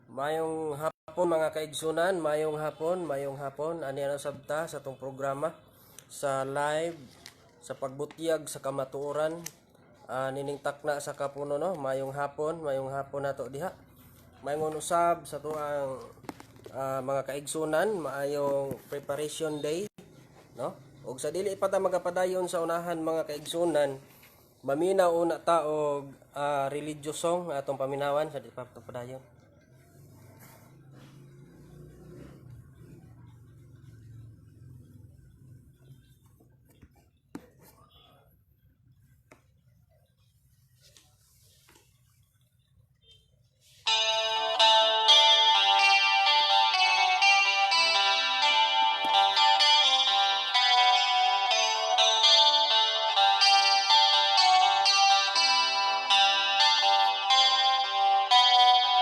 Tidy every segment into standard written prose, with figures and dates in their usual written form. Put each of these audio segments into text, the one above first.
Maayong hapon, mga kaigsunan, maayong hapon, maayong hapon. Ani na sabta sa atong programa sa live sa pagbutyag sa kamatuoran. Nining takna sa kapuno, no. Maayong hapon nato diha. Maayong usab sa tuang mga kaigsunan, maayong preparation day, no? Og sa dili pa ta magapadayon sa unahan, mga kaigsunan, maminaw una ta og religious song atong paminawan sa di pa ta padayon.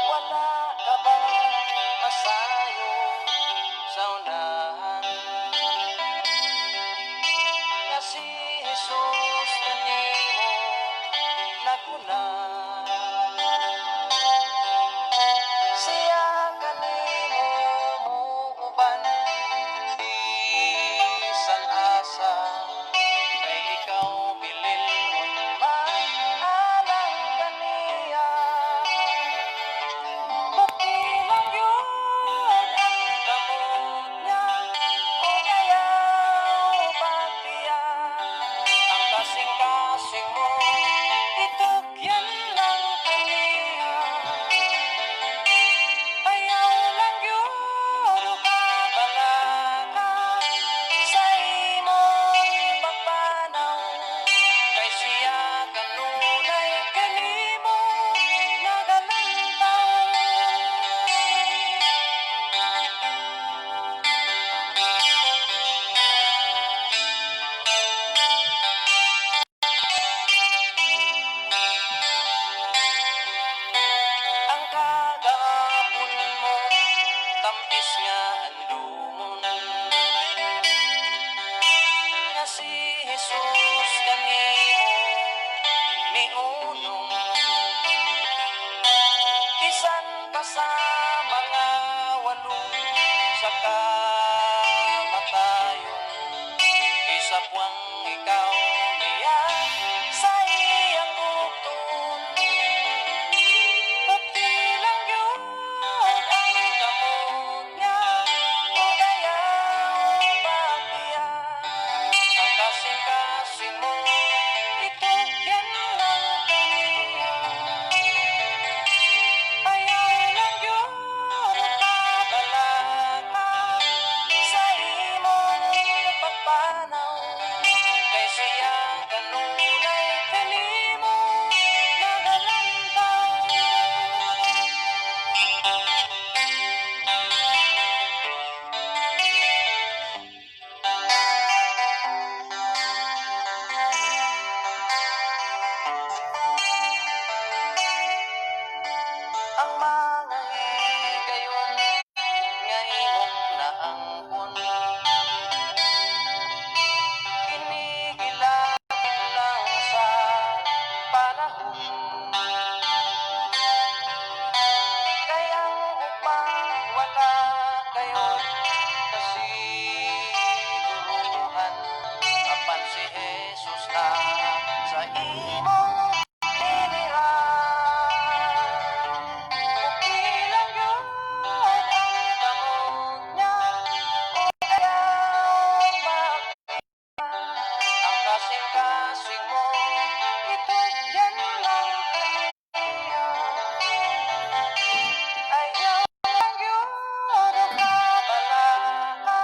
Wala ka bang masayo sa unahan nga si Jesus kanimo naguna? Siya kanimo muuban bisan asa, kay ikaw bililhon man alang kaniya. Bati lang yun ang kamot niya ug ayaw pagbiya. Ang kasing-kasing mo itugyan lang kaniya. Ayaw lang yun kabalaka sa imong pagpanaw, kay siya kanunay kanimo nagalantaw. Ang kagahapon mo tambis nga andumon nga si Jesus kanimo miunong, bisan pa sa mga walong sa kamatayon, isapwang ikaw niya sa iyang bukton. Puti lang yun ang kamot niya ug ayaw pagbiya. Ang kasing-kasing mo itugyan lang kaniya. Ayaw lang yun kabalaka sa imong pagpanaw, kay siya kanunay kanimo nagalantaw. Ang mga higayon nga imong naangkon kini gilain lang sa panahon, kay ang uban wala kayon kasiguruhan, apan si Jesus na sa imong tinirahan. Okay lang yun ang kamot niya ug ayaw pagbiya. Ang kasing-kasing mo itugyan lang kaniya. Ayaw lang yun kabalaka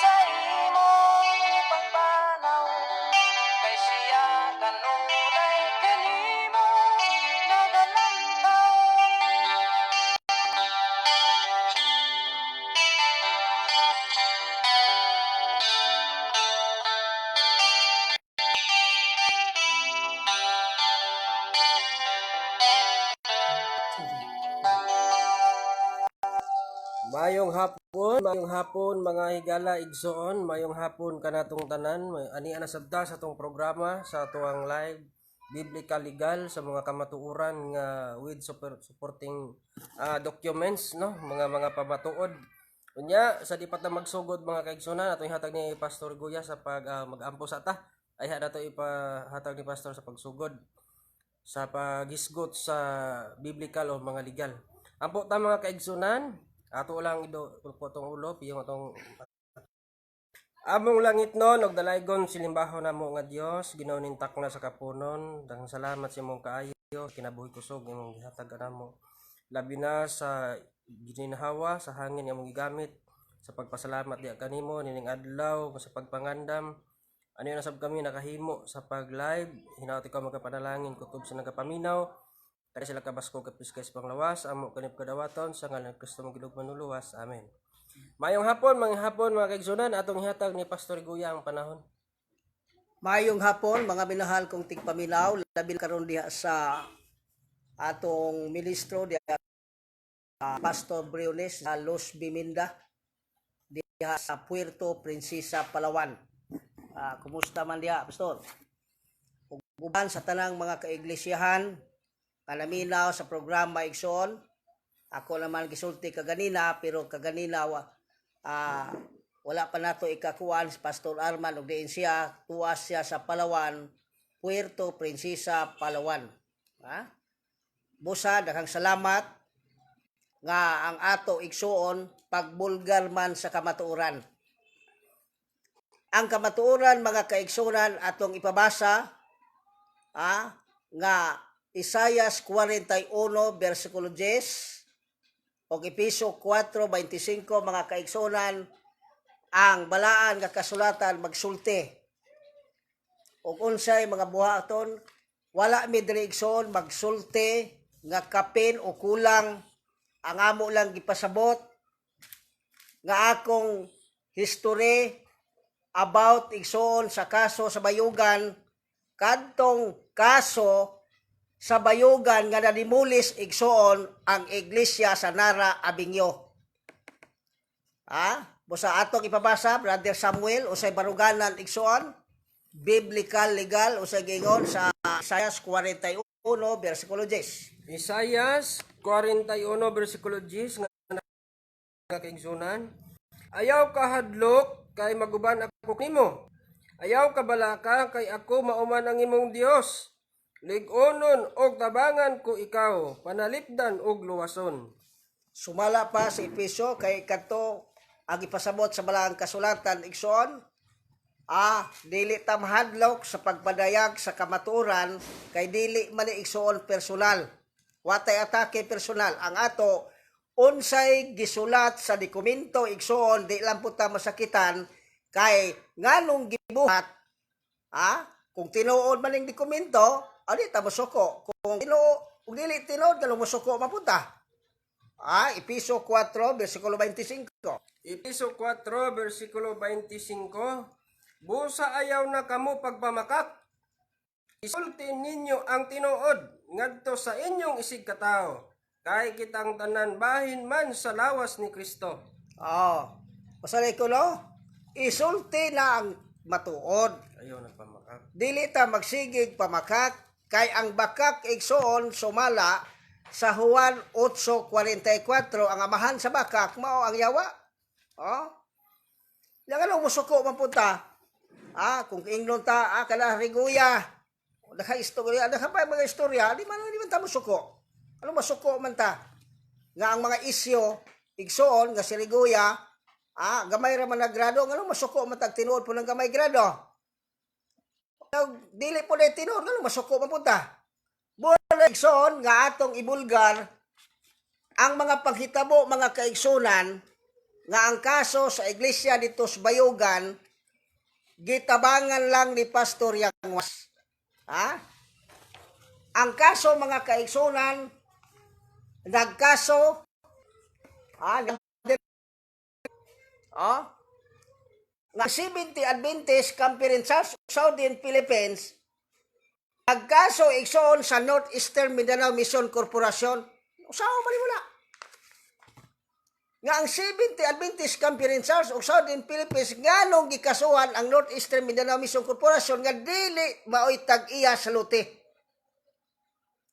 sa imong pagpanaw, kay siya kanunay kanimo nagalantaw. Maayong hapon, mga higala igsoon, maayong hapon kanatong tanan. Ani ana sabta sa atong programa sa atuang live biblical legal sa mga kamatuoran nga with supporting documents, no, mga pamatuod. Unya, sa di pa ta magsugod, mga kaigsunan, ato ihatag ni Pastor Guya sa pag mag-ampo sa ta. Ay nato ipahatag ni Pastor sa pagsugod sa paghisgot sa biblical o mga legal. Ampo ta, mga kaigsunan, ato lang ido po atong ulo, piyong atong Among langitnon og dalaygon silimbahon namo nga Dios, Ginoo ning takna sa kapunon, daghang salamat sa imong kaayo, kinabuhi, kusog imong gihatag kanamo. Labi na sa gininhawa sa hangin nga imong gigamit sa pagpasalamat diha kanimo nining adlaw sa pagpangandam. Ano na sab kami nakahimo sa pag-live, hinaot ikaw magapanalangin kutob sa nagapaminaw. Kaya sila kabasko kapiskay sa panglawas, amo kanip kadawaton sa ngalan ni Kristo mong Ginoong Manluluwas. Amen. Mayong hapon, mga hapon, mga kaigsunan, atong ihatag ni Pastor Guya ang panahon. Mayong hapon, mga minahal kong tigpaminaw, labi karon diha sa atong ministro diha, Pastor Briones sa Los Biminda diha sa Puerto Princesa, Palawan. Kumusta man diha, Pastor? Ug uban sa tanang mga kaiglisyahan kanaminaw sa programa, igsoon. Ako naman gisulti kaganina, pero kaganina wala pa nato ikakuan si Pastor Arman og diin siya, tuwas siya sa Palawan, Puerto Princesa, Palawan. Ha? Busa daghang salamat nga ang ato igsuon pagbulgar man sa kamatuoran. Ang kamatuoran, mga kaigsuonan, atong ipabasa nga Isayas 41 versikulo 10 o Epeso 4:25. Mga kaigsuonan, ang balaan nga kasulatan magsulti ug unsay mga buhaton. Wala mi diri, igsoon, magsulti nga kapin o kulang. Ang amo lang gipasabot nga akong history about, igsoon, sa kaso sa Bayugan, kadtong kaso sa Bayugan nga nadimulis, igsoon, ang iglesia sa Nara Avenue. Ha? Busa atong ipabasa, Brother Samuel, usay baruganan, igsoon, biblical legal, usay gingon sa Isaiah 41 versikulo 10. Isayas 41 versikulo 10 nga kaigsunan. Ayaw kahadlok kay maguban ako nimo. Ayaw kabalaka kay ako mauman ang imong Dios. Lig-onon og tabangan ko ikaw, panalipdan og luwason. Sumala pa sa Epeso kay kadto ang ipasabot sa balaang kasulatan, igsoon, dili ta mahadlok sa pagpadayag sa kamatuoran kay dili man ni, igsoon, personal. Watay atake personal. Ang ato, unsay gisulat sa dokumento, igsoon, di lang po ta masakitan kay nganong gibuhat. Kung tinuod man ning dokumento, adi ta mosuko. Kung dili tinuod, nganong mosuko mapunta? Epeso 4 versikulo 25. Epeso 4 versikulo 25. Busa ayaw na kamo pagpamakak. Isulti ninyo ang tinuod ngadto sa inyong isig katawo. Kay kitang tanan bahin man sa lawas ni Kristo. Oh. Masalay ko, no? Isulti na ang matuod. Ayaw nagpamakak. Dili ta magsigig pamakak kay ang bakak, igsoon, sumala sa Juan 8:44, ang amahan sa bakak mao ang yawa. Oh. Yang ano musuko man punta? Kung ingnon ta, kana riguya. Naka istorya, naka pa mga istorya, di man ta musuko. Ano masuko man ta? Nga ang mga isyo, igsoon, nga si Riguya, gamay ra man na grado, ngano masuko man tag tinuod po ng gamay grado? Dili po na tinuod, ngano masuko man punta? Bulan, igsoon, nga atong ibulgar ang mga panghitabo, mga kaigsunan, nga ang kaso sa iglesia dito sa Bayugan gitabangan lang ni Pastor Yangwas. Ha? Ang kaso, mga kaigsunan, nagkaso oh, nga 70 Adventist Conference Southern Philippines nagkaso, igsoon, sa Northeastern Mindanao Mission Corporation. Usawa man mo na nga ang 70 Adventist Conference of Southern Philippines, nganong gikasuhan ang Northeastern Mindanao Mission Corporation nga dili maoy tag-iya sa lote?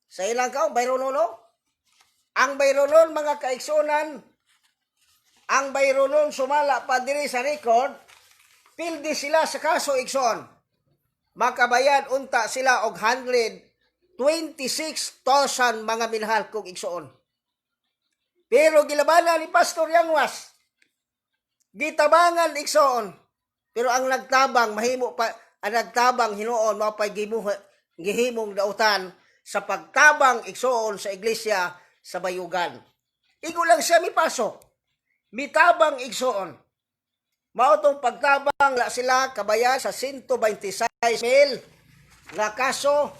Sa ilang kaon, bayronon, no? Ang bayronon, mga kaigsunan, ang bayronon sumala pa diri sa record, pildi sila sa kaso, igsoon. Makabayad unta sila og 126,000, mga minahal kong igsoon. Pero gilabanan ni Pastor Yangwas, gitabangan, igsoon. Pero ang nagtabang mahimo pa ang nagtabang hinuon mao pay gihimong dautan sa pagtabang, igsoon, sa iglesia sa Bayugan. Igo lang siya mipasok. Mitabang, igsoon. Mao tong pagtabang la sila kabayad sa 126 mil nga kaso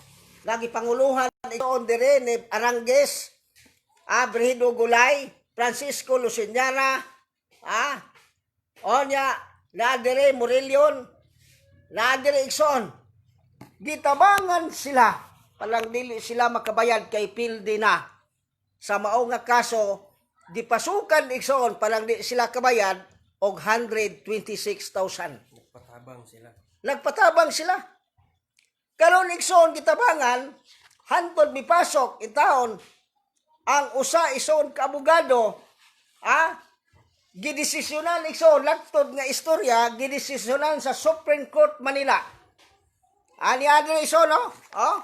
nga gipanguluhan, igsoon, dire ni Arangues, Brigido Gulay, Francisco Lucignana, onya na dire Morillon, na dire, igsoon. Gitabangan sila palang dili sila makabayad kay pildi na sa mao nga kaso. Gipasukan, igsoon, palang di sila kabayad og 126,000. Nagpatabang sila. Nagpatabang sila. Karon, igsoon, gitabangan hantod mipasok intawon ang usa, igsoon, ka abogado, gidesisyonan, igsoon, lagtod nga istorya, gidesisyonan sa Supreme Court Manila. Ani adre, igsoon, no? Oh.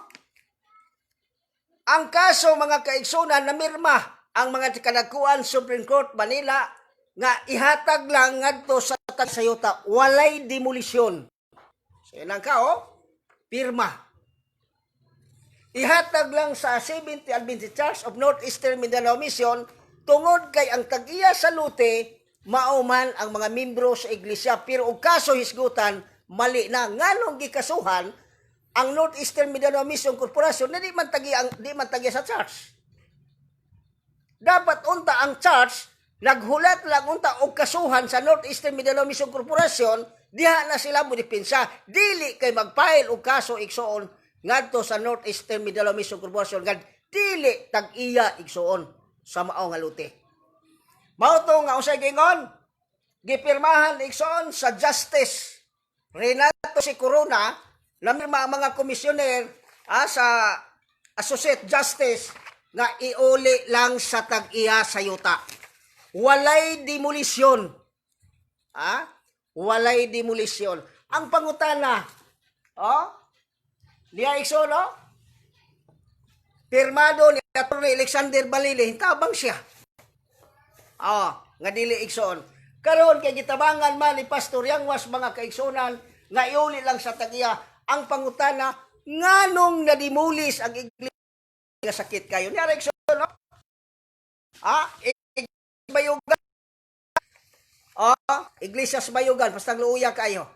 Ang kaso, mga kaigsunan, namirma ang mga kanagkuan Supreme Court Manila nga ihatag lang ngadto sa tagsayuta, walay demolisyon. So yan ang ka, oh, pirma. Ihatag lang sa 70 Adventist Church of Northeastern Mindanao Mission tungod kay ang tag-iya sa lote mao man ang mga membro sa iglesia, pero og kaso hisgutan mali na, nganong gikasuhan ang Northeastern Mindanao Mission Corporation na di man tag-iya sa church. Dapat unta ang church naghulat lang unta og kasuhan sa Northeastern Mindanao Mission Corporation, diha na sila mo depensa, dili kay mag-file og kaso, igsoon, ngadto sa Northeastern Mindanao Mission Corporation nga dili tag-iya, igsoon, sa mao nga lote. Mao to nga unsay gingon, gipirmahan, igsoon, sa Justice Renato C. Corona, namirma ang mga komisyoner sa Associate Justice nga iuli lang sa tag-iya sa yuta. Walay demolisyon. Ah? Walay demolisyon. Ang pangutana, oh, niya, igsoon, no? Pirmado ni Atty. Alexander Balili, tabang siya. Ah, nga dili, igsoon. Karon kay gitabangan man ni Pastor Yangwas, mga kaigsunan, nga iuli lang sa tag-iya, ang pangutana, nganong nadimulis ang iglesia nga sakit kayo. Niya igsoon, no? Ah, Bayugan. Ah, Iglesia sa Bayugan, basta luuya kayo.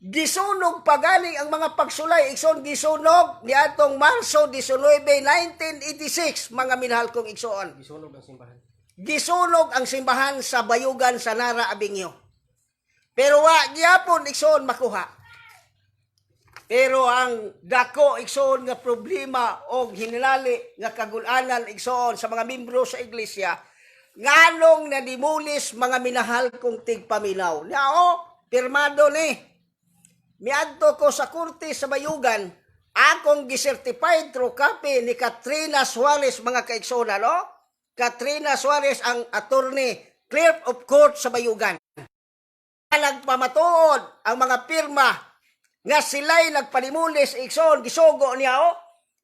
Gisunog pagali ang mga pagsulay, igsoon, gisunog niadtong Marso 19, 1986, mga minahal kong igsoon. Gisunog ang simbahan. Gisunog ang simbahan sa Bayugan sa Nara Avenue. Pero wa gyapon, igsoon, makuha. Pero ang dako, igsoon, nga problema og hinilali nga kagulanan, igsoon, sa mga membro sa iglesia, nganong nadimulis, mga minahal kong tigpaminaw. Nao, pirmado ni. Miadto ko sa korte sa Bayugan, akong gicertified true copy ni Katrina Suarez, mga kaigsoona, no? Katrina Suarez ang attorney, clerk of court sa Bayugan. Nagpamatuod ang mga pirma nga sila'y nagpanimulis, igsoon, gisugo niya, oh.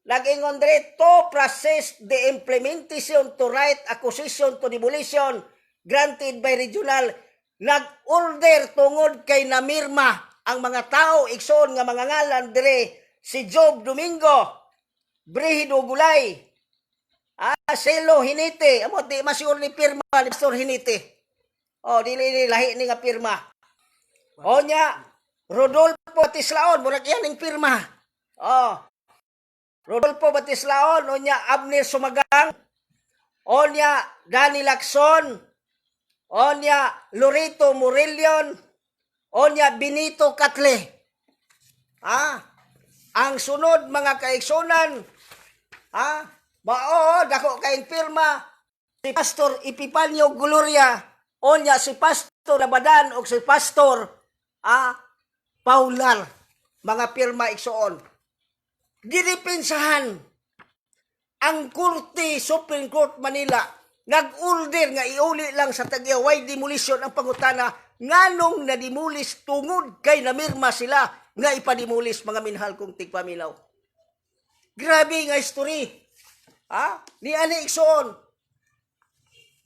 Nag-ingon dire, to process the implementation to right acquisition to demolition granted by regional, nag-order tungod kay namirma ang mga tao, igsoon, nga mga ngalan dire si Job Domingo, Brigido Gulay, Selo Hinite, amo di masure ni pirma ni Pastor Hinite. Oh, dili ni lahi ni nga pirma. O nya, Rodolfo Batislaon, murag yan ning pirma. Oh. Rodolfo Batislaon, o nya Abner Sumagang, o nya Danny Lacson, o nya Loreto Morillon, o nya Benito Catle. Ang sunod, mga kaigsunan, mao dako kayong pirma si Pastor Epifanio Gloria, o nya si Pastor Labadan o si Pastor Paular, mga pirma, igsoon. Gidipinsahan ang Korte, Supreme Court Manila, nag-order nga iuli lang sa tag-iya, way demolition ang pangutana nganong na-demolish tungod kay namirma sila nga ipa-demolish, mga minahal kong tigpaminaw. Grabe nga history. Ha? Ni ani, igsoon.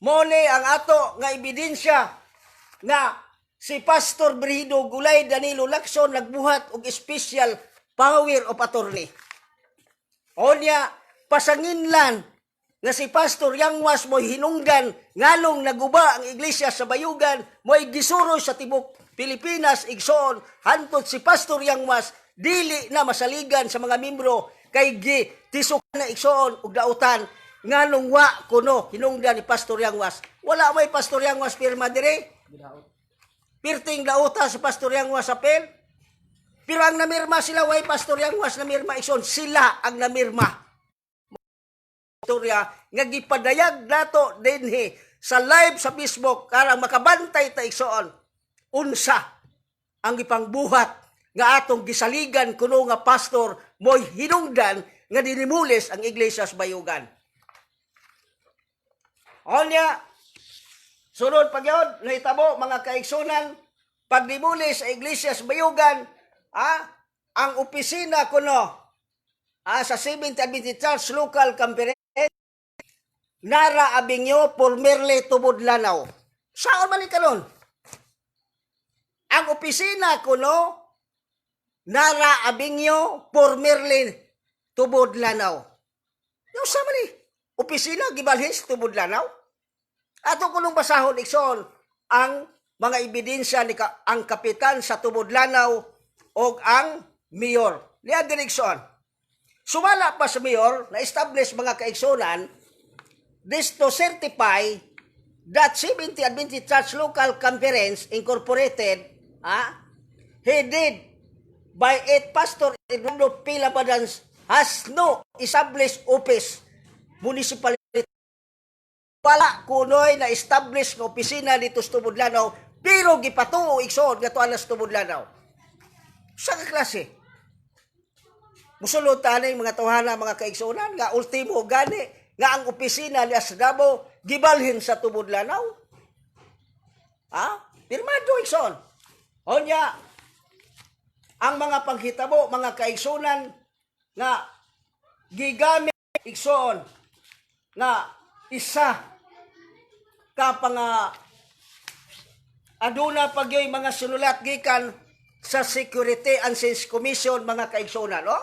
Mao ni ang ato nga ebidensya nga si Pastor Brigido Gulay Danilo Lacson nagbuhat og special power of attorney. Onya, pasanginlan nga si Pastor Yangwas mo'y hinungdan nganong naguba ang iglesia sa Bayugan, mo'y gisuroy sa tibok Pilipinas, igsoon, hantod si Pastor Yangwas dili na masaligan sa mga membro kay gi tisok na, igsoon, og dautan nganong wa kuno hinungdan ni Pastor Yangwas. Wala may Pastor Yangwas pirma dire. Pirting dauta sa Pastor Yangwas sa pel. Pero ang namirma sila, way Pastor Yangwas namirma, igsoon, sila ang namirma. Istorya nga gipadayag nato dinhi sa live sa Facebook karang makabantay ta, igsoon, unsa ang gipangbuhat nga atong gisaligan kuno nga pastor mo'y hinungdan nga di-demolish ang iglesia sa Bayugan. Onya, sunod pa gyud nahitabo, mga kaigsunan, pag-demolish sa iglesia sa Bayugan, ang opisina kuno sa Seventh Adventist Church Local Conference Nara Avenue, formerly Tubod Lanao. Saan man ni karon? Ang opisina kuno Nara Avenue, formerly Tubod Lanao. Yung sa man ni opisina gibalhin sa Tubod Lanao. Ato kunong basahon, igsoon, ang mga ebidensya ni ang kapitan sa Tubod Lanao o ang mayor. Niya diri, igsoon. Sumala pa sa mayor, na-establish, mga kaigsunan, this to certify that 70 Adventist Church Local Conference Incorporated, headed by eight Pastor Eduardo P. Labadans has no established office municipality. Wala kunoy na establish nga opisina dito sa Tubod Lanao, pero gipatuo, igsoon, nga tuwa sa Tubod Lanao. Sa ka klase? Musulod tani mga tawhana, mga kaigsuonan, nga ultimo gani nga ang opisina niya sa Davao gibalhin sa Tubod Lanao. Ha? Pirmado, igsoon. Onya, ang mga panghitabo, mga kaigsunan, nga gigamit, igsoon, nga isa ka panga aduna pa gyoy mga sinulat gikan sa Security and Exchange Commission, mga kaigsunan, no?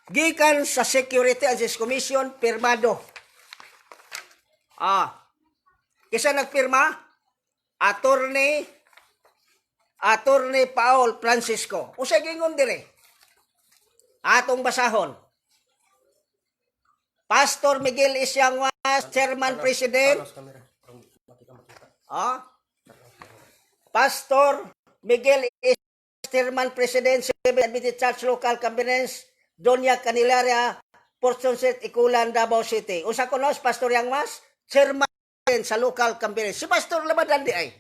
Gikan sa Security and Exchange Commission, pirmado. Kisa nagpirma? Attorney Paul Francisco. Unsay gingon dire? Atong basahon. Pastor Miguel Isyangwas, Chairman President. Panos camera. Aron makita makita. Pastor Miguel is Chairman President, Seventh Adventist Church Local Conference, Doña Candelaria, Portion Set, Ikulan, Davao City. Usa ko nos, Pastor Yangmas, Chairman sa Local Conference. Si Pastor Labadan di ay.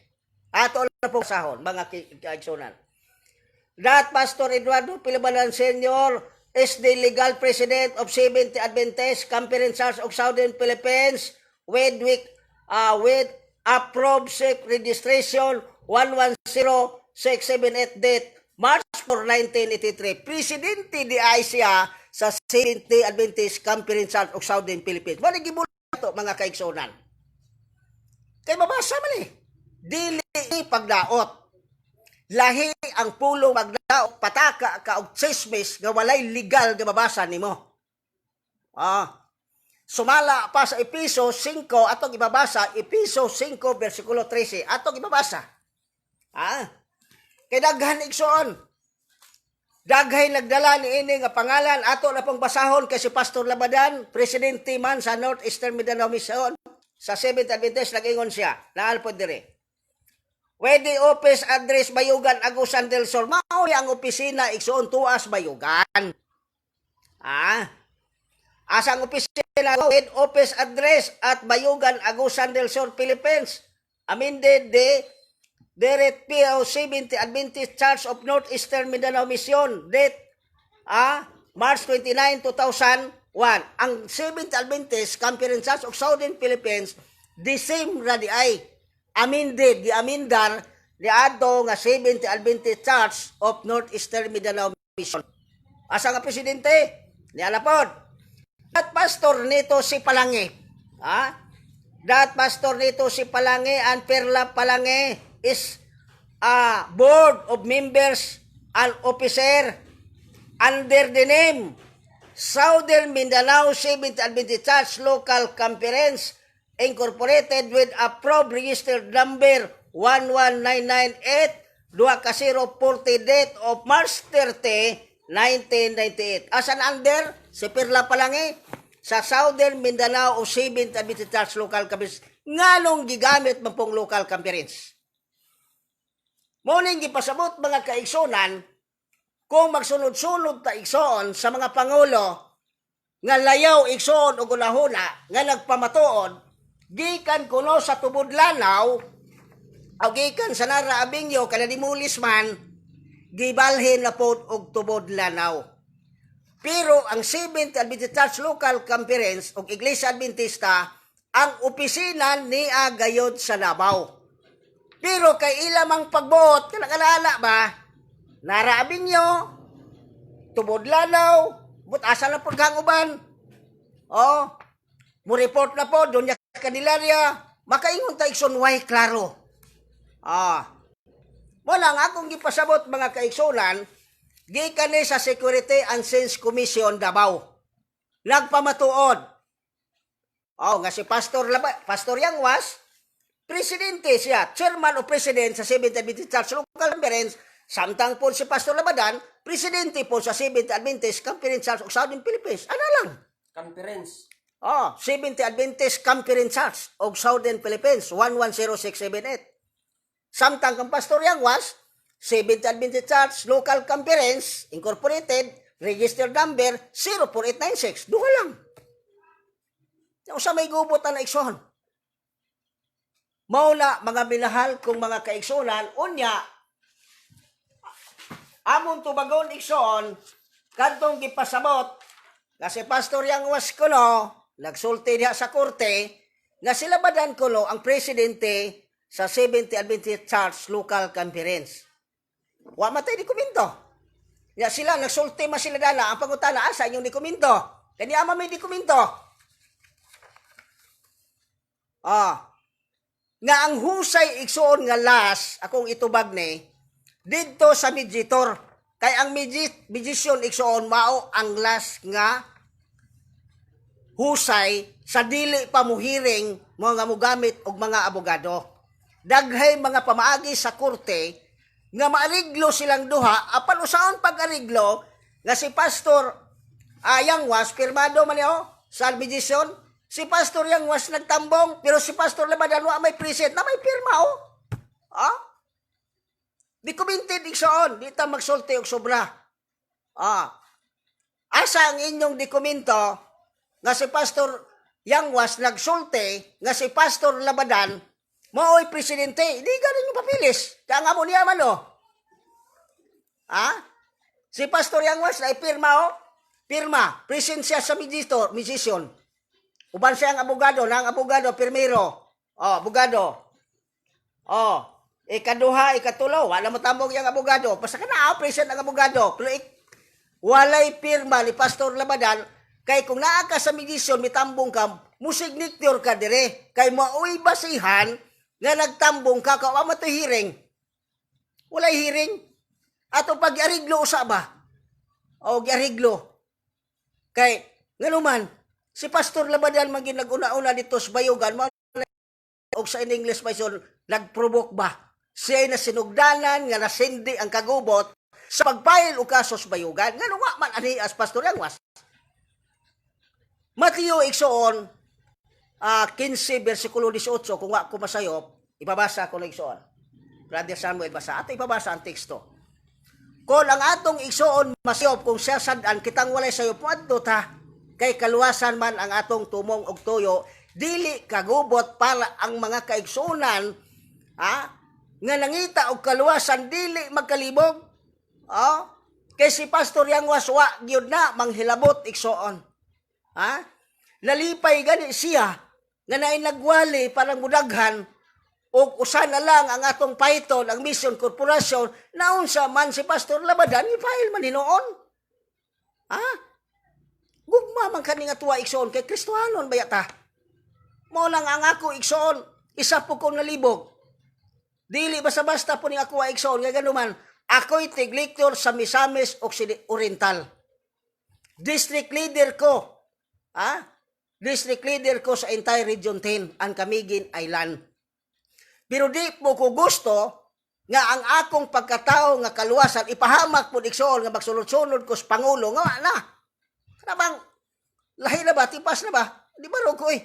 Ato na po sahon, mga kaigsunan. That Pastor Eduardo Pilabanan Sr. is the legal president of Seventh Adventist Conference Church of Southern Philippines with approved SEC registration 110678 date March 4, 1983. Presidente di ay siya sa Seventh Adventist Conference Church of Southern Philippines. Wala gibulat to, mga kaigsunan. Kay mabasa man eh. Dili pagdaot. Lahi ang pulong pagdaot, pataka ka og chismis nga walay legal nga mabasa nimo. Sumala pa sa Epeso 5, atong ibabasa, Epeso 5 versikulo 13, atong ibabasa. Kay daghan, igsoon. Daghay nagdala ni ini nga pangalan, ato na pong basahon kay si Pastor Labadan, presidente man sa Northeastern Mindanao Mission sa Seventh Adventist, nag-ingon siya, naal po dire. With the office address Bayugan, Agusan del Sur. Mao ang opisina, igsoon, tuas Bayugan. Asa ang opisina? With office address at Bayugan, Agusan del Sur, Philippines. Amended the Direct PO 70 Adventist Church of Northeastern Mindanao Mission. Date March 29, 2001. Ang Seventh Adventist Conference Church of Southern Philippines, the same ra di ay amended, giamendar niadto nga Seventh Adventist Church of Northeastern Mindanao Mission. Asa nga presidente? Ni Alapod. That pastor nito si Palangi. Ha? That pastor nito si Palangi and Perla Palangi is a board of members and officer under the name Southern Mindanao Seventh Adventist Church Local Conference Incorporated with approved registered number 11998 2 ka 0 40 date of March 30, 1998. Asan under? Si Perla Palangi sa Southern Mindanao o Seventh Adventist Church Local Conference. Nganong gigamit man pong local conference? Mao ning gipasabot, mga kaigsunan, kung magsunod-sunod ta, igsoon, sa mga pangulo nga layaw, igsoon, og hunahuna nga nagpamatuod gikan kuno sa Tubod Lanao o gikan sa Narra Avenue kada dimulis man, gibalhin na pod og Tubod Lanao. Pero ang Seventh Adventist Church Local Conference og Iglesia Adventista, ang opisina ni gayod sa Davao. Pero kay ila mang pagbuot kanang alaala ba, Narra Avenue, Tubod Lanao, but asa na pod kang uban? Oh, mo report na po, Doña Candelaria, makaingon ta, igsoon, way klaro. Ah. Mao lang akong gipasabot, mga kaigsunan, gikan ni sa Security and Sales Commission Davao. Nagpamatuod. Oh, nga si Pastor Yangwas, presidente siya, chairman o president sa Seventh Adventist Church Local Conference, samtang po si Pastor Labadan, presidente po sa Seventh Adventist Conference Church of Southern Philippines. Ano lang? Conference. Oh, Seventh Adventist Conference Church of Southern Philippines, 110678. Samtang kang Pastor Yangwas, Seventh Adventist Church Local Conference Incorporated, registered number 04896. Duha lang. Usa may gubot na igsoon. Mao na, mga minahal kong mga kaigsunan, unya among tubagon, igsoon, kadtong gipasabot nga si Pastor Yangwas kuno nagsulti diha sa korte nga sila Labadan kuno ang presidente sa Seventh Adventist Church Local Conference. Wa matay dokumento. Ya sila nagsulti man sila dana, ang pangutana, asa inyong dokumento? Kani ama may dokumento. Ah. Nga ang husay, igsoon, nga last akong itubag ni didto sa mediator, kay ang mediation, igsoon, mao ang last nga husay sa dili pa muhiring mga mugamit og mga abogado. Daghay mga pamaagi sa korte nga maariglo silang duha, apan usaon pag-ariglo nga si Pastor Yangwas pirmado man niyo sa mediation, si Pastor Yangwas nagtambong, pero si Pastor Labadan wa may present na may pirma, oh. Ah? Documented, igsoon, di ta magsulti og sobra. Ah. Asa ang inyong dokumento nga si Pastor Yangwas nagsulti nga si Pastor Labadan mao'y presidente? Di ganin yung papilis. Kaya nga mo niya man, oh. Ha? Si Pastor Yangwas na pirma, oh. Pirma. Presensya sa mediator, mediation. Uban siya ang abogado, na ang abogado, pirmero. Oh, abogado. Oh, ikaduha, ikatulo, wala mo tambog yung abogado. Basta ka na, oh, present ang abogado. Pero walay pirma ni Pastor Labadan, kay kung naa ka sa mediation, mitambong ka, musignature ka dire. Kay maoy basihan nga nagtambong ka, ka wa to hearing. Walay hearing. Ato pag ariglo usa ba? O giariglo. Kay nganuman si Pastor Labadan man gyud nag-una-una dito sa Bayugan mao og sa in English Maison nagprovoke ba? Siya na sinugdanan nga nasindi ang kagubot sa pagpayil og kaso sa Bayugan. Ngano wa man ani as Pastor Yangwas? Mateo, igsoon, 15 versikulo 18, kung wa ko masayop, ibabasa ko na, igsoon. Brother Samuel, basa. Ato ibabasa ang teksto. Kung ang atong igsoon masayop, kung siya sad-an kitang walay sayop, moadto ta kay kaluwasan man ang atong tumong og tuyo, dili kagubot para ang mga kaigsuonan, ha, nga nangita og kaluwasan dili magkalibog. Oh? Kay si Pastor Yangwas wa gyud na manghilabot, igsoon. Ha? Nalipay gani siya nga naay nagwali parang mudaghan og usa na lang ang atong python, ang Mission Corporation, naunsa man si Pastor Labadan, i-file man hinuon. Ha? Gugma man kani nga tuwa, igsoon, kay Kristohanon baya ta. Mao lang ang ako, igsoon, isa po kong nalibog. Dili basta-basta po ning ako, igsoon, nga ganuman, ako'y tigliktor sa Misamis Oriental. District leader ko, ha? District leader ko sa entire Region 10, ang Camiguin Island. Pero di po ko gusto nga ang akong pagkatao nga kaluwasan ipahamak po, igsoon, nga magsunod-sunod ko sa pangulo nga wa na. Kana bang lahi na ba, tipas na ba? Di ba ko eh.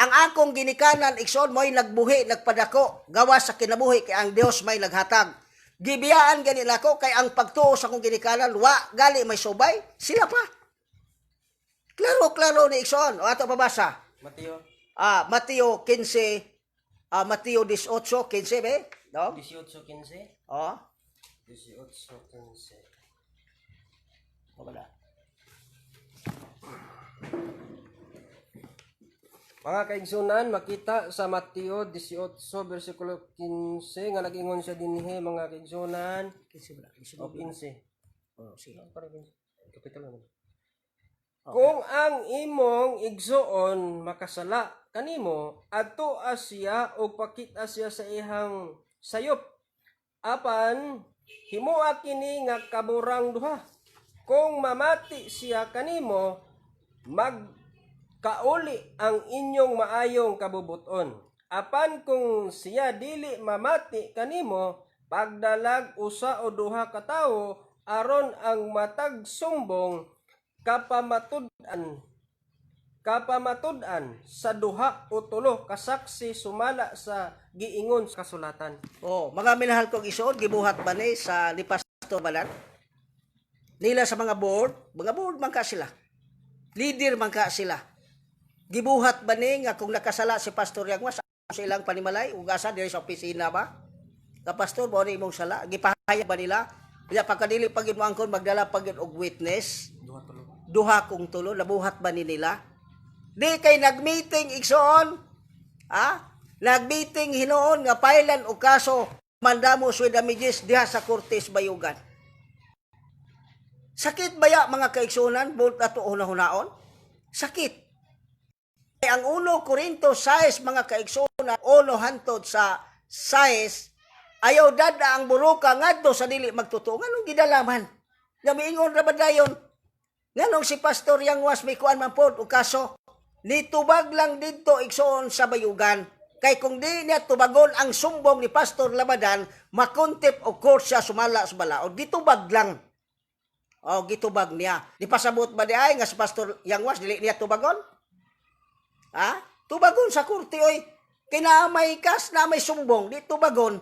Ang akong ginikanan, igsoon, mo'y nagbuhi, nagpadako, gawas sa kinabuhi kay ang Dios may naghatag. Gibiyaan gani nako kay ang pagtuo sa akong ginikanan wa gali may subay, sila pa. Klaro klaro ni, igsoon. O ato pabasa. Mateo. Ah, Mateo 15, Mateo 18, 15 be? No? 18:15. Oh. 18:15. Wala. Mga kaigsunan, makita sa Mateo 18 versikulo 15 nga nag-ingon siya dinhi, mga kaigsunan. 15 ba? O 15. Oh, sige. Parang 15. Kapitulo naman. Kung ang imong igsuon makasala kanimo, adto siya og pakita siya sa ihang sayop. Apan himoa kini nga kaburang duha. Kung mamati siya kanimo, magkauli ang inyong maayong kabubuton. Apan kung siya dili mamati kanimo, pagdalag usa o duha ka tawo aron ang matag sumbong kapamatud-an sa duha o tulo ka saksi sumala sa giingon sa kasulatan. Oh, mga minahal kong igsoon, gibuhat ba ni sa ni Pastor Balan? Nila sa mga board man ka sila. Leader man ka sila. Gibuhat ba ni nga kung nakasala si Pastor Yangwas sa ilang panimalay ug asa diri sa opisina ba? Ka pastor mo ni imong sala, gipahayag ba nila? Bila pagkadili pag mo angkon magdala pag og witness, Duha tulo. Duha kung tulo, nabuhat ba ni nila? Di kay nagmeeting, igsoon. Ha? Nagmeeting hinuon nga pailan og kaso mandamus with damages diha sa Cortes Bayugan. Sakit baya, mga kaigsunan, buot ato hunahunaon? Sakit. Kay ang 1 Korinto 6, mga kaigsunan, 1 hantod sa 6, ayaw dada ang buruka ngadto sa dili magtotoo. Nganong gidalaman? Nga miingon ra ba dayon? Nganong si Pastor Yangwas may kuan man pod og kaso? Nitubag lang didto, igsoon, sa Bayugan. Kay kung di niya tubagon ang sumbong ni Pastor Labadan, ma-contempt of court siya sumala sa balaod. Gitubag lang. O, gitubag niya. Di pasabot ba di ay nga si Pastor Yangwas dili niya tubagon? Ha? Tubagon sa korte oy. Kina may kas na may sumbong, di tubagon.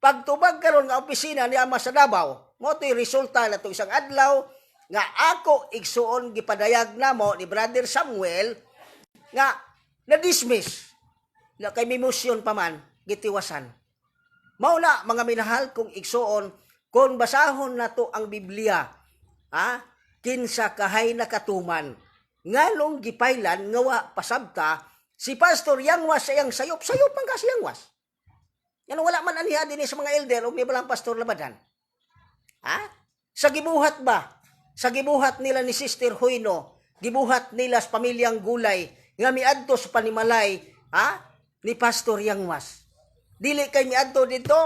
Pag tubag karon nga opisina ni Ama sa Davao, mo to'y resulta na itong isang adlaw nga ako, igsuon, gipadayag namo ni Brother Samuel nga na-dismiss na kay may motion pa man gitiwasan. Mao na, mga minahal kong igsuon, kung basahon nato ang Biblia, ha? Kinsa kahay nakatuman. Nganong gipailan nga wa pasabta si Pastor Yangwas sa iyang sayop, sayop man ka si Yangwas. Yan wala man aniha dinhi sa mga elder o may balang Pastor Labadan. Ha? Sa gibuhat ba? Sa gibuhat nila ni Sister Huino, gibuhat nila sa pamilyang Gulay nga miadto sa panimalay, ha? Ni Pastor Yangwas. Dili kay miadto dito,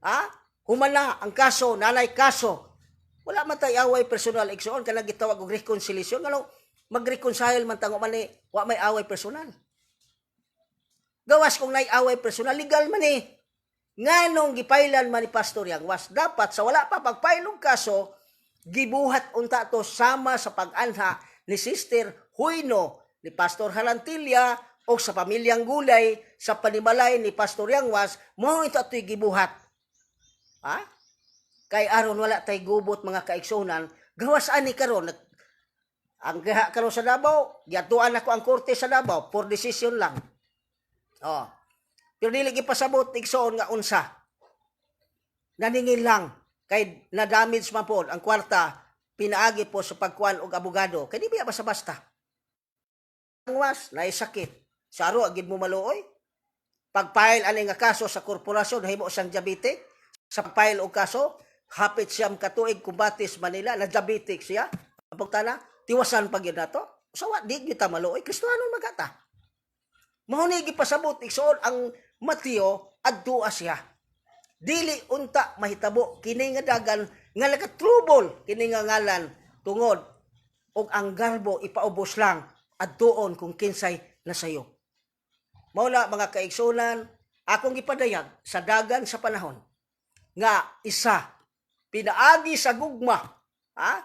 ha? Humana ang kaso, nanay kaso. Wala man tay away personal, igsoon, kanang gitawag og reconciliation, ngano mag-reconcile man tango man ni wa may away personal. Gawas kung nay away personal, legal man eh. Nganong gipailan man ni Pastor Yangwas, dapat sa wala pa pagpailong kaso, gibuhat unta to sama sa pag-anha ni Sister Huino, ni Pastor Halantilia, o sa pamilyang Gulay, sa panimalay ni Pastor Yangwas, mo ito ato'y gibuhat. Ha? Kay aron wala tay gubot, mga kaigsunan, gawas ani karon ang gaha karon sa Davao, giatuan ako ang korte sa Davao for decision lang. Oh. Pero dili gipasabot, igsoon, nga unsa. Naningil lang. Kay na-damage man po ang kwarta pinaagi po sa pagkuan og abogado. Kay di ba basta-basta? Angwas, naisakit. Saro, agid mo maluoy. Pag-file ani nga kaso sa korporasyon, himo siyang diabetic. Sa pag-file og kaso, hapit siyam katuig kumbatis Manila, na diabetic siya. Pagtana, tiwasan pag yun nato. Sawa, di gyud ta maluoy. Kristohanon magata. Mao ni gipasabot igsoon ang Mateo adtua siya. Dili unta mahitabo kini nga dagan nga nagatrubol kini nga ngalan tungod og ang garbo ipaubos lang adtuon kung kinsay nasayo. Mao na, mga kaigsunan, akong gipadayag sa dagan sa panahon nga isa pinaagi sa gugma, ha,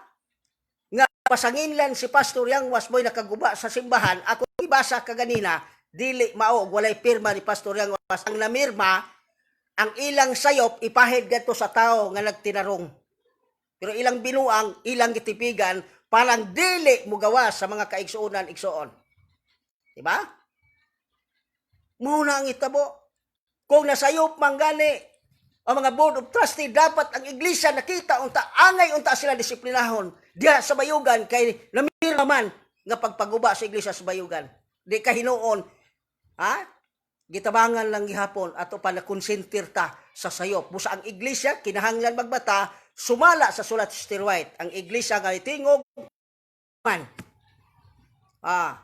nga pasanginlan si Pastor Yangwas mo'y nakaguba sa simbahan. Ako ibasa kaganina, dili mao, walay pirma ni Pastor Yangwas. Ang namirma ang ilang sayop ipahid gadto sa tao nga nagtinarong, pero ilang binuang, ilang gitipigan, parang dili mugawa sa mga kaigsuonan igsuon, di ba? Mao na ang itabo. Kung nasayop man gani ang mga board of trustee, dapat ang iglesia nakita unta, angay unta sila disiplinahon diha sa Bayugan kay namirma man nga pagpaguba sa iglesia sa Bayugan. Di kahinuon, ha? Gitabangan lang gihapon ato pa nakonsentir ta sa sayop. Busa ang iglesia kinahanglan magbata sumala sa sulat si Sister White. Ang iglesia nga tingog man. Ah,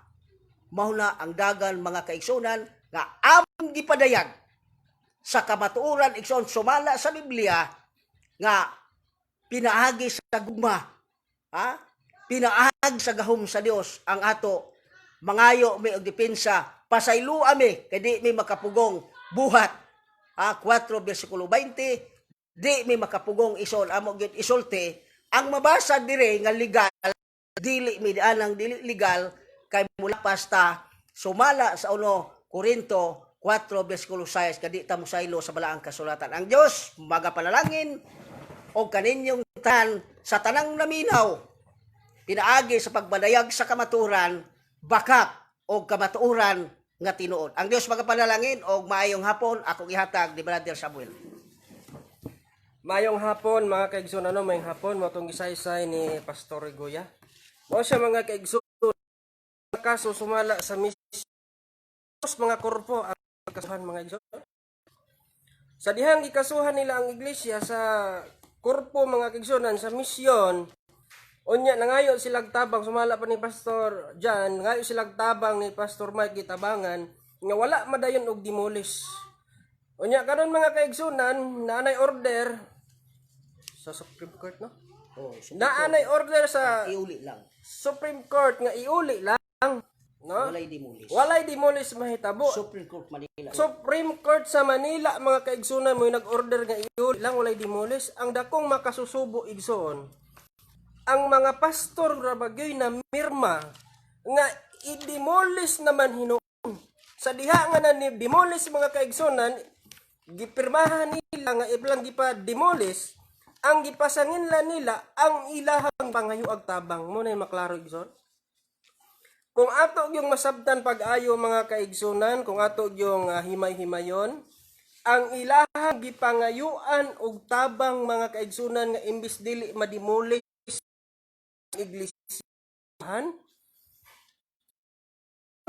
mao na ang dagan, mga kaigsunan, nga among gipadayag sa kamatuoran, igsoon, sumala sa Biblia nga pinaagi sa gugma, ha, pinaagi sa gahom sa Dios ang ato mangayo mi og depensa, pasayloa mi kay di mi makapugong buhat, ha, 4 versikulo 20. Di mi makapugong, isol amo gyud isulti ang mabasa dire nga legal. Dili mi anang dili legal kay mula pasta sumala sa 1 Korinto 4 versikulo 6 kadi ta mosaylo sa balaang kasulatan. Ang Dios magapanalangin og kaninyong tan sa tanang naminaw pinaagi sa pagpadayag sa kamatuoran, bakak og kamatuoran nga tinuod. Ang Dios magapanalangin og maayong hapon. Akong ihatag ni Brother Samuel. Mayong hapon, mga kaigsoon, ano, mayong hapon mo tong gisaysay ni Pastor Rigoya. Mao siya, mga kaigsoon, kaso sumala sa mis mga korpo ang kasuhan, mga igsoon. Sa dihang gikasuhan nila ang iglesia sa korpo, mga kaigsunan, sa misyon, unya nangayo silag tabang sumala pa ni Pastor John, nangayo silag tabang ni Pastor Mike, gitabangan nga wala madayon og demolish. Unya karon, mga kaigsunan, naanay order sa Supreme Court, no? Oh, so, Naanay order sa iuli lang. Supreme Court nga iuli lang, no? Walay demolish. Walay demolish mahitabo. Supreme Court Manila. Supreme Court sa Manila, mga kaigsunan, mo nag-order nga iuli lang, walay demolish. Ang dakong makasusubo, igsoon, ang mga pastor ra bagyoy na mirma nga i-demolish naman hinuon. Sa diha nga na ni demolish, mga kaigsunan, gipirmahan nila nga iblang gipa-demolish, ang gipasanginlan nila ang ilahang pangayuag tabang. Mo na yung maklaro, igsoon. Kung ato yung masabtan pag-ayo, mga kaigsunan, kung ato yung himay-himayon, ang ilahang gipangayuan og tabang, mga kaigsunan, nga imbis dili mademolish ang iglesia,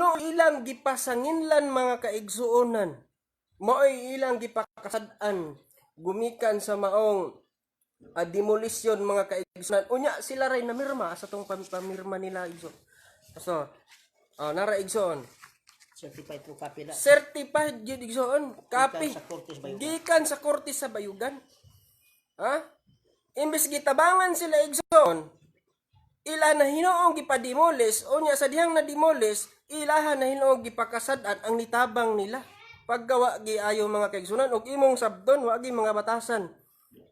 no, ilang gipasanginlan, mga kaigsuonan, mao'y ilang gipakasad-an gumikan sa maong demolisyon, mga kaigsuonan. Unya sila ray namirma sa tong pamirma nila, igsoon. So, nara, igsoon. Certified true copy na. Certified gyud, igsoon, copy. Gikan sa Korte sa Bayugan. Gikan sa korte sa Bayugan. Ha? Imbes gitabangan sila, igsoon, ila na hinuong gipademolish, unya sa dihang na demolish, ilaha na hinuong gipakasad-an ang nitabang nila. Paggawa giayo, mga kaigsunan, og imong sabton wa gi mga batasan.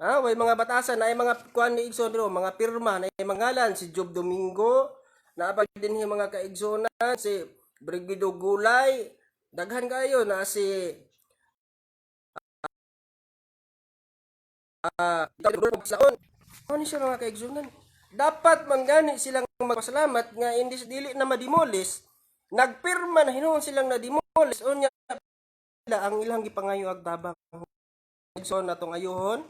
Ha, way mga batasan na ay mga kuan ni igsoon diro, mga pirma na ay mga ngalan si Job Domingo, naa pa dinhi, mga kaigsunan, si Brigido Gulay, daghan kayo na si ano siya, mga kaigsunan. Dapat manggani silang magpasalamat nga hindi dili na mademolish, nagpirma na hinuon silang na-demolish, unya ang ilang gipangayo ag tabang. Igsoon, natong ayuhon.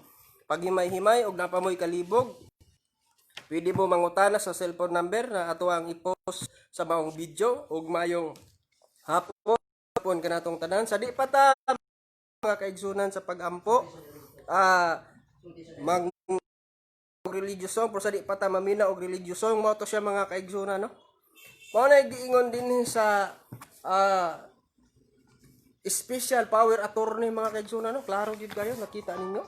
Paghimay-himay og napamoy kalibog, pwede mo mangutana sa cellphone number na ato ang i-post sa maong video. Ug mayong hapon hapon kanatong tanan sa di pa ta, mga kaigsunan, sa pagampo, mag religious song, pero sa di pa ta mamina og religious song, mao to siya, mga kaigsunan, no? Mao na giingon din sa special power attorney, mga kaigsunan, no? Klaro gid kayo, nakita ninyo,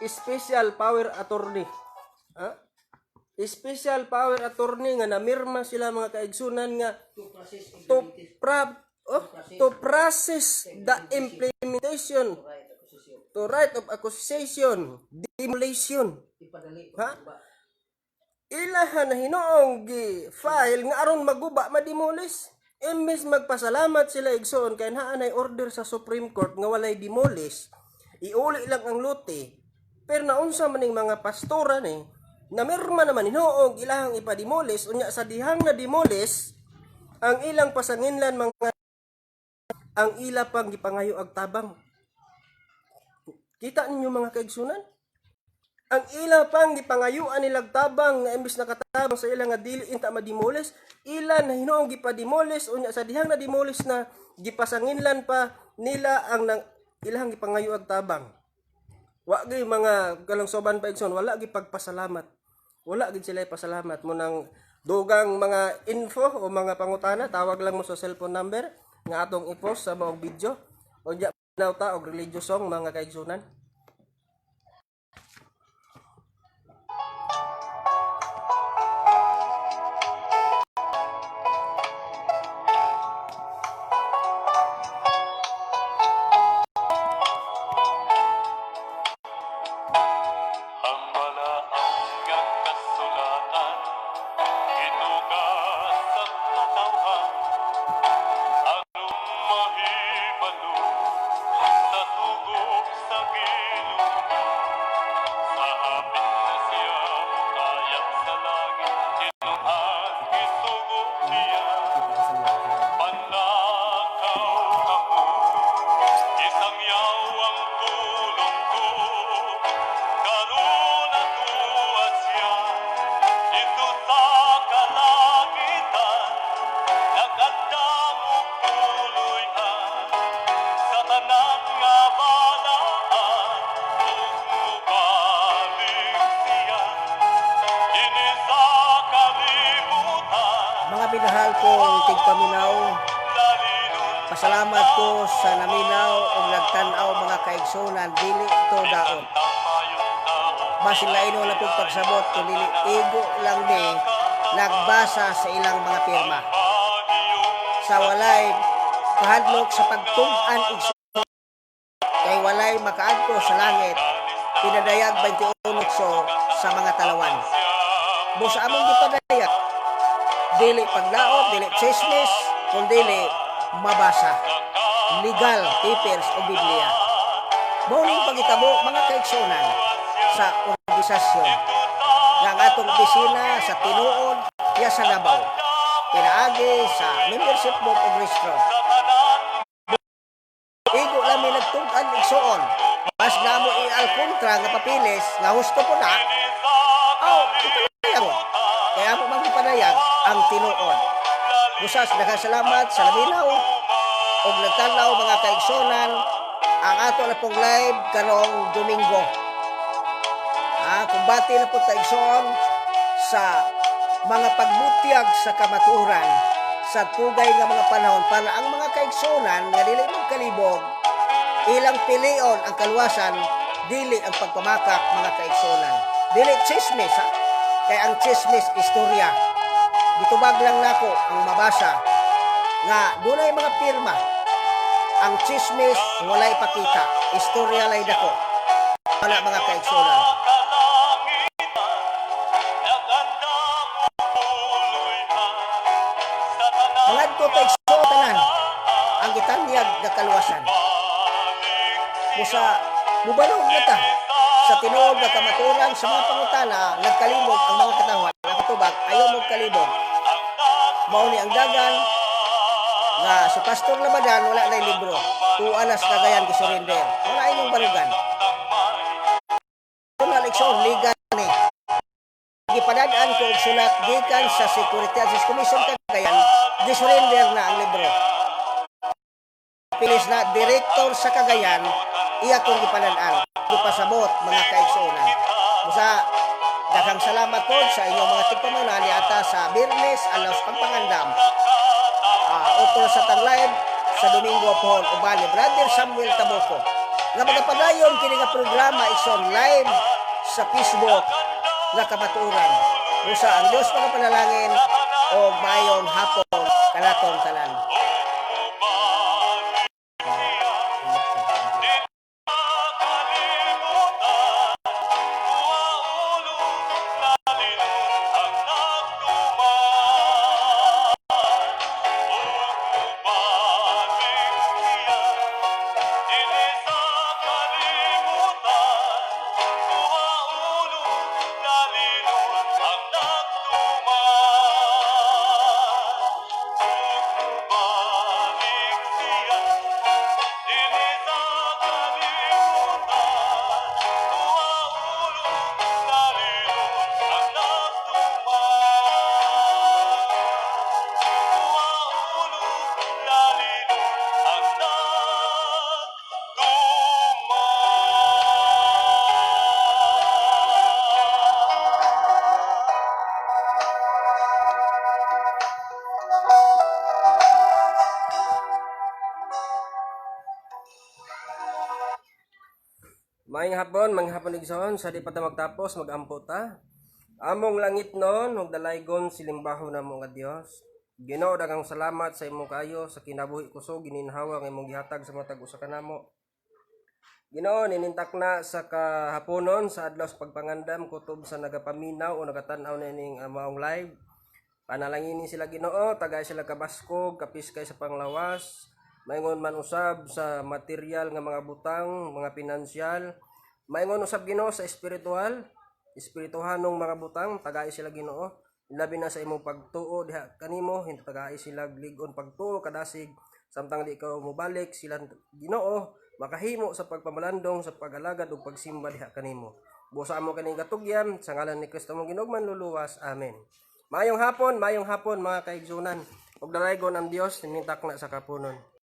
special power attorney, ha? Special power attorney nga namirma sila, mga kaigsunan, nga to process the implementation to right of accusation demolition, ha? Ilahan na hinuong gi file nga aron maguba, mademolish. Imbes magpasalamat sila, igsoon, kay naa nay order sa Supreme Court nga walay demolish, iuli lang ang lote. Pero naunsa man ning mga pastora ni namirma naman hinuong ilahang ipademolish? Unya sa dihang na demolish, ang ilang pasanginlan, mga ang ila pang gipangayo ag tabang. Kita ninyo, mga kaigsunan, ang ila pang gipangayuan nilag tabang nga imbes nakatabang sa ila nga dili inta mademolish, ila na hinuong gipademolish. Unya sa dihang na demolish na, gipasanginlan pa nila ang nang ilahang gipangayo ag tabang. Wa gyud, mga kalangsoban pa, igsoon, wala gyud pagpasalamat, wala gyud sila pasalamat mo. Nang dugang mga info o mga pangutana, tawag lang mo sa cellphone number nga atong i-post sa maong video. Unya ta og religious song, mga kaigsunan. Ang balaang nga kasulatan ginugas sa katawhan aron mahibalo sa sugo sa Ginoo. Sa hapit na siya mukayab sa langit, tinuod gisugo niya. Panlakaw kamo, isangyaw ang pulong ko. Karon atoa siya didto sa kalangitan, nagandam og puloy-an sa tanan nga balaan, ug mobalik siya dinhi sa kalibutan. Mga minahal kong tigpaminaw, pasalamat ko sa naminaw o nagtan-aw, mga kaigsunan, dili to daot. Basin laino na pong pagsabot kung dili igo lang ni nagbasa sa ilang mga pirma. Sa walay kahadlok sa pagtug-an, igsoon, kay walay makaadto sa langit, pinadayag 21 sa mga talawan. Busa among gipadayag, dili paglaot, dili chismis, kundi mabasa. Legal papers o Biblia. Mao ning pagitabo, mga kaigsunan, sa organisasyon nga ang atong opisina sa tinuod ya sa Davao. Pinaagi sa membership book o registro. Igo lang may nagtug-an, igsuon. Mas namo i-al kontra nga papilis nga husto po na, oh, ipadayag mo. Kaya mo mang ipadayag ang tinuod. Busas, salamat sa naminaw og nagtanaw, mga kaigsunan, ang ato na pong live karong Domingo. Kumbati na po ta, igsoon, sa mga pagbutyag sa kamatuoran sa tugay nga mga panahon para ang mga kaigsunan nga dili magkalibog, ilang pilion ang kaluwasan, dili ang pagpamakak, mga kaigsunan, dili chismis, ha? Kay ang chismis istorya. Gitubag lang nako ang mabasa nga dunay mga pirma. Ang chismis walay pakita, istorya lay dako. Wala, mga kaigsunan. Kalangitan, nagandam puloy-an sa tanan. Mangadto kay tanan ang gitanyag nga kaluwasan. Busa mubalog na ta sa tinuod nga kamatuoran sa mga pangutana, nagkalibog ang mga katawhan. Ang katubag, ayaw mo kalibog. Mao ni ang dagan nga si Pastor Labadan wala na libro. Tuwa na sa Cagayan gisurrender. Wala inyong balugan. Igsoon, legal ni. Gipadad-an ko og sulat gikan sa Security Access Commission Cagayan, gisurrender na ang libro. Pilis na director sa Cagayan, iya kong gipadad-an. Gipasabot, mga kaigsuonan. Busa daghang salamat po sa inyong mga tigpaminaw ni ata sa Biyernes, Adlaw sa Pagpangandam. Utol sa tang live sa Domingo pohon uban ni Brother Samuel Tabuco. Nga magapadayon kini nga programa, igsoon, live sa Facebook nga kamatuoran. Busa ang Dios magapanalangin og maayong hapon kanatong tanan. Kalimutan, ulo nalinot ang nagduman. Ug mubalik siya dinhi sa kalibutan, ulo nalinot ang nagduman. Ug mubalik siya dinhi sa kalibutan, ulo nalinot ang nagduman. Ulo nalinot ang nagduman. Maayong hapon, maayong hapon, igsoon, sa di pa ta magtapos, magampo ta. Among langitnon ug dalaygon, silimbahon namo nga Dios. Ginoo, daghang salamat sa imong kaayo sa kinabuhi, kusog, gininhawa nga imong gihatag sa matag usa kanamo. Ginoo, nining takna sa kahaponon sa adlaw sa pagpangandam, kutob sa nagapaminaw o nagatan-aw nining maong live. Panalangini sila, Ginoo, tagay sila kabaskog, kapiskay sa panglawas, maingon man usab sa material nga mga butang, mga pinansyal, maingon usab, Ginoo, sa espiritual, espirituhanong mga butang, tagay sila, Ginoo. Labi na sa imong pagtuo diha kanimo, tagay sila lig-on pagtuo kadasig samtang di ka mobalik sila, Ginoo, makahimo sa pagpamalandong, sa pag-alagad ug pagsimba diha kanimo. Busa amo kaning katugyan sa ngalan ni Kristo mong Ginoong Manluluwas. Amen. Maayong hapon, maayong hapon, mga kaigsunan. Ug dalaygon ang Dios nining takna sa kapunon.